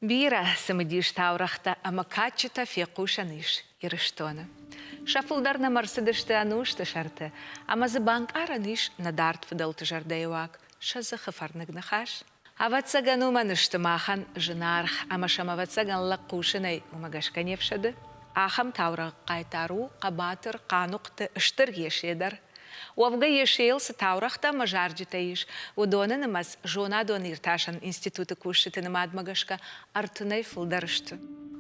Бирӕ цымыдис таурӕгътӕ ӕмӕ кадджытӕ фехъусӕн ис Ирыстоны. Сӕ фылдӕр нӕм ӕрцыдысты ӕнусты сӕрты, ӕмӕ дзы банкъарӕн ис нӕ дард фыдӕлты зӕрдӕйыуаг, сӕ дзыхы фӕрныг ныхас. Ӕвӕццӕгӕн, уымӕн сты махӕн зынаргъ ӕмӕ сӕм ӕвӕццӕгӕн лӕг хъусынӕй уымӕ гӕсгӕ не фсӕды. Ахӕм таурӕгъ хъайтар у хъӕбатыр Хъанухъты Стыр Есе дӕр. Уӕвгӕ Есейыл цы таурӕгътӕ ӕмӕ зарджытӕ ис, уыдоны нымӕц зонадон-иртасӕн институты кусджыты нымадмӕ гӕсгӕ ӕртынӕй фылдӕр сты.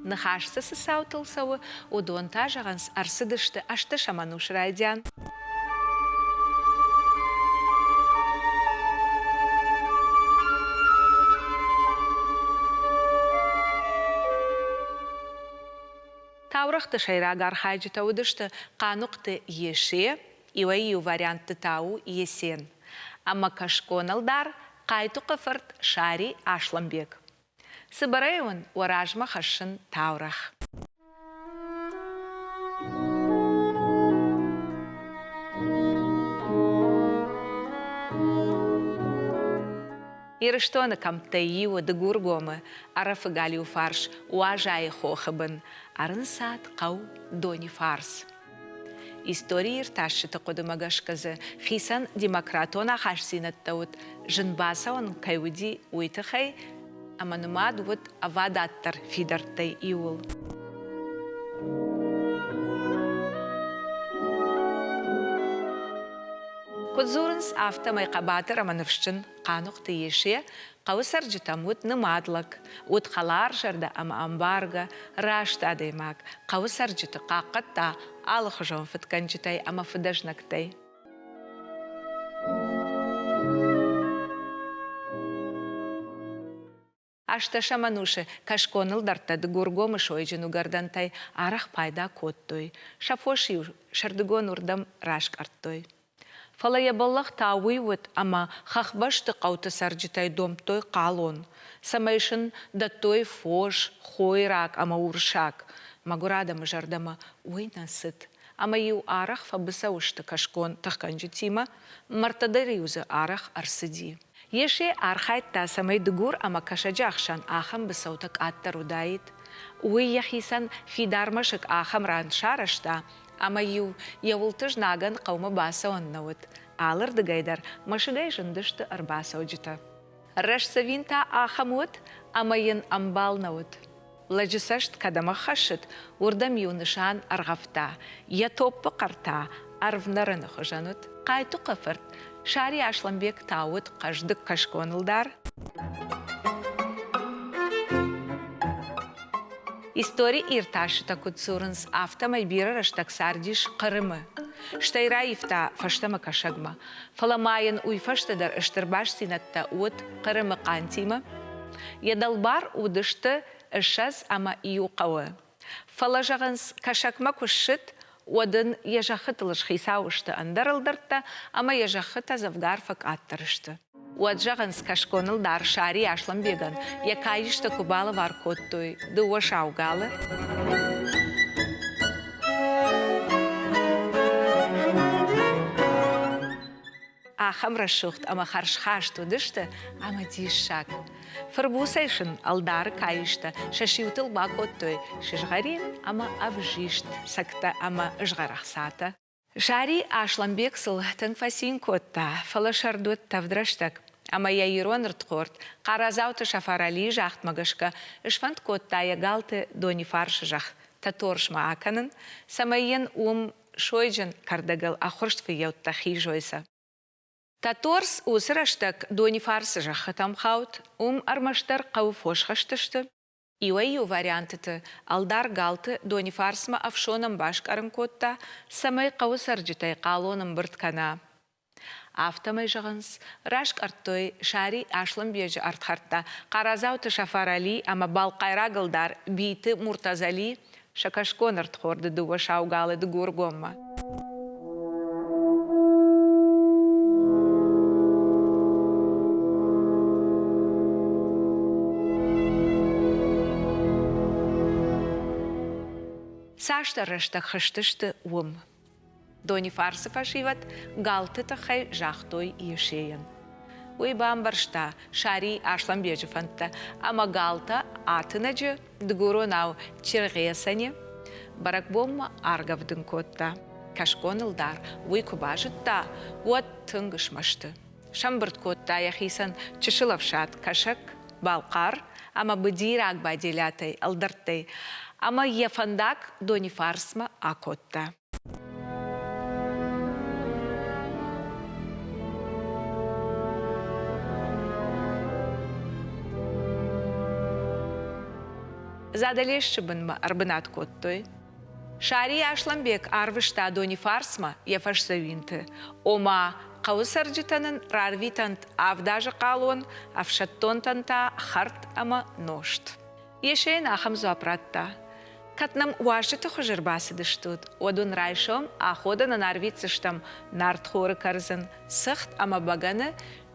Ныхас дзы цы цаутыл цӕуы, уыдон та, зӕгъынц, ӕрцыдысты ӕстӕсӕм ӕнусы райдиан. Таурӕгъты сӕйраг архайджытӕ уыдысты Хъанухъты Есе, иуӕй-иу вариантты та у Есен, ӕмӕ кӕсгон ӕлдар Хъайтухъы фырт Сари Аслӕнбег. Цыбырӕй уын уӕ размӕ хӕссын таурӕгъ. Ирыстоны кӕмттӕй иуы Дыгургомы Ӕрӕфы галиу фарс Уазайы хохы бын ӕрынцад хъӕу Донифарс. Историйы иртасджыты хъуыдымӕ гӕсгӕ дзы хицӕн демократон ахастдзинӕдтӕ уыд, зын бацӕуӕн кӕй уыди, уый тыххӕй ӕмӕ нымад уыд ӕвадатдӕр фидӕрттӕй иуыл. Куыд дзурынц, афтӕмӕй хъӕбатыр ӕмӕ ныфсджын Хъанухъты Есе хъӕуы цӕрджытӕм уыд нымад лӕг, уыд хӕларзӕрдӕ ӕмӕ ӕмбаргӕ, раст адӕймаг, хъӕуы цӕрджыты хъахъхъӕдта алыхуызон фыдгӕнджытӕй ӕмӕ фыдӕзнӕгтӕй. Ӕстӕсӕм ӕнусы кӕсгон ӕлдӕрттӕ Дыгургомы сойджын уыгӕрдӕнтӕй арӕх пайда кодтой, сӕ фос-иу сӕрдыгон уырдӕм раскъӕрдтой. Фӕлӕ йӕ бӕллӕх та уый уыд, ӕмӕ хӕхбӕсты хъӕуты цӕрджытӕй домдтой хъалон, цӕмӕй сын дӕттой фос, хойраг ӕмӕ урсаг. Мӕгуыр адӕмы зӕрдӕмӕ уый нӕ цыд. Ӕмӕ-иу арӕх фӕбыцӕу сты кӕсгон тыхгӕнджытимӕ, мӕрдтӕ дӕр-иу дзы арӕх ӕрцыди. Есе архайдта, цӕмӕй дыгур ӕмӕ кӕсӕджы ӕхсӕн ахӕм быцӕутӕ къаддӕр уыдаид. Уый йӕхицӕн фидар мӕсыг ахӕм ран сарӕзта, ӕмӕ-иу йӕ уылты знагӕн хъӕумӕ бацӕуӕн нӕ уыд. Алырдыгӕй дӕр мӕсыгӕй зындысты ӕрбацӕуджытӕ. Рӕстдзӕвин та ахӕм уыд, ӕмӕ йын ӕмбал нӕ уыд. Лӕджы цӕст кӕдӕм ӕххӕссыд, уырдӕм-иу нысан ӕргъӕвта, йӕ топпы хъӕр та ӕрвнӕрыны хуызӕн уыд. Хъайтухъы фырт Сари Аслӕнбег та уыд хъӕздыг кӕсгон ӕлдар. Истори иртасджытӕ куыд дзурынц, афтӕмӕй бирӕ рӕстӕг цардис Хъырымы. Стӕй раивта фӕстӕмӕ Кӕсӕгмӕ. Фӕлӕ ма йын уый фӕстӕ дӕр стыр бастдзинӕдтӕ уыд Хъырымы хъантимӕ. Йӕ дӕлбар уыдысты 21 хъӕуы. Фӕлӕ, зӕгъынц, Кӕсӕгмӕ куы ссыд, уӕд ын йӕ зӕххытыл схицау сты ӕндӕр ӕлдӕрттӕ ӕмӕ йӕ зӕххытӕ дзӕвгар фӕкъаддӕр сты. Уӕд, зӕгъынц, кӕсгон ӕлдар Сари Аслӕнбегӕн йӕ каистӕ куы балӕвар кодтой дыууӕ сау галы, Ахӕм рӕсугъд ӕмӕ хӕрзхаст уыдысты ӕмӕ диссаг. Фырбуцӕй сын ӕлдары каистӕ сӕ сиутыл бакодтой сызгъӕрин ӕмӕ ӕвзист цӕгтӕ ӕмӕ згъӕрӕхцатӕ. Сари Аслӕнбег сыл тынг фӕцин кодта, фӕлӕ сӕрд уыд тӕвд рӕстӕг, ӕмӕ йӕ ирон ӕрдхорд Хъарадзауты Сафаралийы загъдмӕ гӕсгӕ сфӕнд кодта йӕ галты Донифарсы зӕхх Тӕторсмӕ акӕнын, цӕмӕй йын уым сойджын кӕрдӕгыл ӕххуырст фыййӕуттӕ хизой сӕ. Тӕторс уыцы рӕстӕг Донифарсы зӕххытӕм хауд, уым ӕрмӕстдӕр хъӕуы фос хызтысты. Иуӕй-иу вариантыты ӕлдар галты Донифарсмӕ ӕфсонӕн баскъӕрын кодта, цӕмӕй хъӕуы цӕрджытӕй хъалон ӕмбырд кӕна. Афтӕмӕй зӕгъынц, раскъӕрдтой Сари Аслӕнбеджы ӕрдхӕрдтӕ Хъарадзауты Сафарали ӕмӕ балхъайраг ӕлдар Биты Муртазали сӕ кӕсгон ӕрдхорды дыууӕ сау галы Дыгургоммӕ. Цасдӕр рӕстӕг хызтысты уым. Донифарсы фӕсивӕд галты тыххӕй загътой Есейӕн. Уый бамбӕрста Сари Аслӕнбеджы фӕндтӕ ӕмӕ галтӕ Атынӕджы, дыгуронау Чергъесӕни, бӕрӕгбонмӕ аргӕвдын кодта. Кӕсгон ӕлдар уый куы базыдта, уӕд тынг смӕсты. Сӕмбырд кодта йӕхицӕн чысыл ӕфсад кӕсӕг, балхъар ӕмӕ быдираг баделятӕй, ӕлдӕрттӕй ӕмӕ йӕ фӕндаг Донифарсмӕ акодта. Задӕлесчы бынмӕ ӕрбынат кодтой. Сари Аслӕнбег арвыста Донифарсмӕ йӕ фӕсдзӕуинты, ома хъӕуы цӕрджытӕн ын рарвитӕнт авдазы хъалон, ӕфсӕддонтӕн та хӕрд ӕмӕ нозт. Есе йын ахӕм дзуапп радта: Кӕд нӕм уазджыты хуызы ӕрбацыдыстут, уӕд уын райсом аходӕнӕн арвитдзыстӕм нартхоры кӕрдзын, цыхт ӕмӕ бӕгӕны,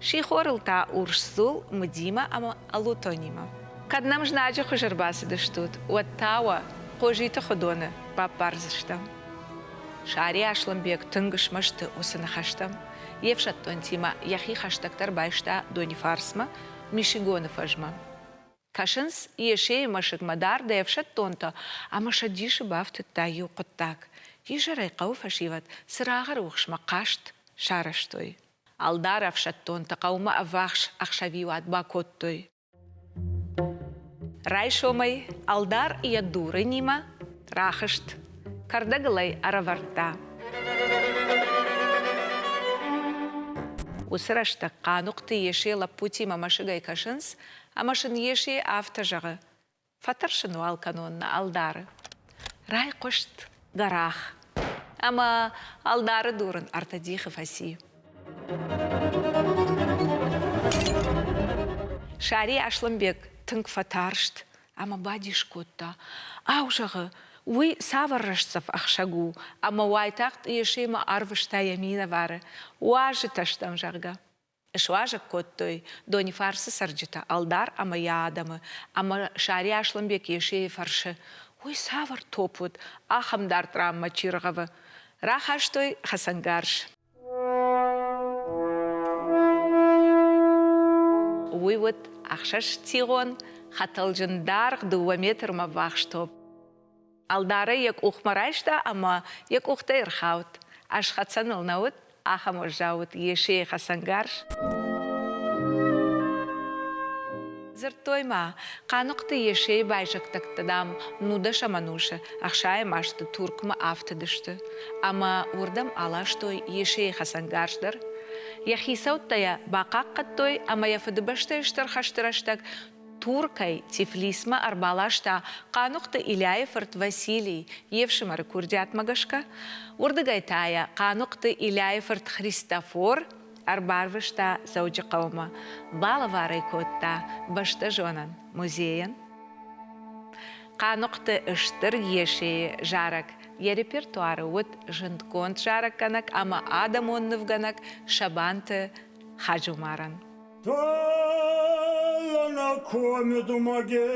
сихорыл та урс дзул мыдимӕ ӕмӕ ӕлутонимӕ. Кӕд нӕм знаджы хуызы ӕрбацыдыстут, уӕд та уӕ Хъозиты хуыдоны баппардзыстӕм. Сари Аслӕнбег тынг смӕсты уыцы ныхӕстӕм. Йе фсӕддонтимӕ йӕхи хӕстӕгдӕр байста Донифарсмӕ, Мишигоны фӕзмӕ. Кӕсынц Есейы мӕсыгмӕ дӕр дӕ ӕфсӕддонтӕ ӕмӕ сӕ дисы бафтыдта иу хъуыддаг. Изӕрӕй хъӕуы фӕсивӕд цырагъы рухсмӕ хъазт сарӕзтой. Ӕлдар ӕфсӕддонтӕ хъӕумӕ ӕввахс ӕхсӕвиуат бакодтой. Райсомӕй ӕлдар йӕ дурынимӕ рахызт, кӕрдӕгыл ӕй ӕрӕвӕрдта. Уыцы рӕстӕг Хъанухъты Есе лӕппутимӕ мӕсыгӕй кӕсынц, ӕмӕ сын Есе афтӕ зӕгъы: Фӕтӕрсын уал кӕнон нӕ ӕлдары. Райхъуыст гӕрах, ӕмӕ ӕлдары дурын ӕртӕ дихы фӕци. Сари Аслӕнбег тынг фӕтарст ӕмӕ бадис кодта. Ау, зӕгъы, уый цавӕр рӕстдзӕф ӕхсӕг у, ӕмӕ уайтагъд Есемӕ арвыста йӕ минӕвары, уазджытӕ стӕм, зӕгъгӕ. Суазӕг кодтой Донифарсы цӕрджытӕ ӕлдар ӕмӕ йӕ адӕмы, ӕмӕ Сари Аслӕнбег Есейы фӕрсы, уый цавӕр топп уыд, ахӕм дард ранмӕ чи ргъӕвы. Рахастой хӕцӕнгарз. Уый уыд ӕхсӕзтигъон, хӕтӕлджын даргъ дыууӕ метрмӕ ввахс топп. Ӕлдарӕй йӕ къухмӕ райста ӕмӕ йӕ къухтӕй ӕрхауд. Ӕсхӕцӕныл нӕ уыд, ахӕм уӕззау уыд Есейы хӕцӕнгарз. Дзырдтой ма, Хъаныхъты Есейы байзӕддӕгтӕ, дам, нудӕсӕм ӕнусы ӕхсайӕм азты Туркмӕ афтыдысты ӕмӕ уырдӕм аластой Есейы хӕцӕнгарз дӕр. Йӕ хицӕуттӕ йӕ бахъахъхъӕдтой ӕмӕ йӕ Фыдыбӕстӕйы Стыр хӕсты рӕстӕг Туркӕй Тифлисмӕ ӕрбаласта Хъанухъты Ильяйы фырт Василий йе фсымӕры курдиатмӕ гӕсгӕ. Уырдыгӕй та йӕ Хъанухъты Ильяйы фырт Христофор ӕрбарвыста Дзӕуджыхъӕумӕ, балӕвар ӕй кодта бӕстӕзонӕн музейӕн. Хъанухъты Стыр Есейы зарӕг йӕ репертуары уыд зындгонд зарӕггӕнӕг ӕмӕ адӕмон нывгӕнӕг Сабанты Хаджумарӕн. Талана комедумаге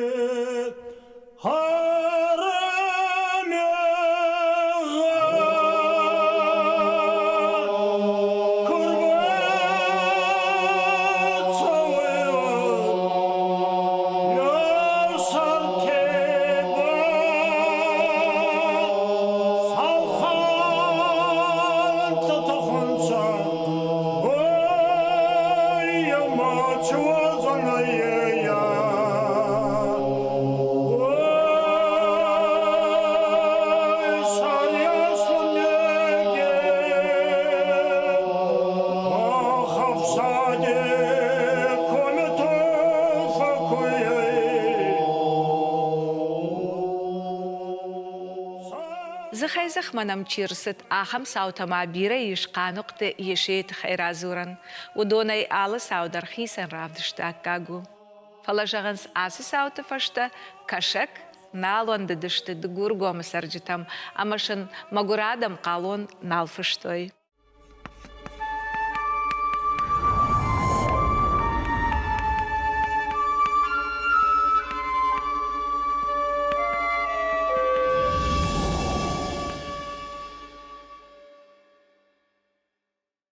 Дзыхӕй-дзыхмӕ нӕм чи рцыд, ахӕм цаутӕ ма бирӕ ис Хъанухъты Есейы тыххӕй радзурӕн. Уыдонӕй алы цау дӕр хицӕн равдысты аккаг у. Фӕлӕ зӕгъынц, ацы цауты фӕстӕ кӕсӕг нал уӕндыдысты Дыгургомы цӕрджытӕм ӕмӕ сын мӕгуыр адӕм хъалон нал фыстой.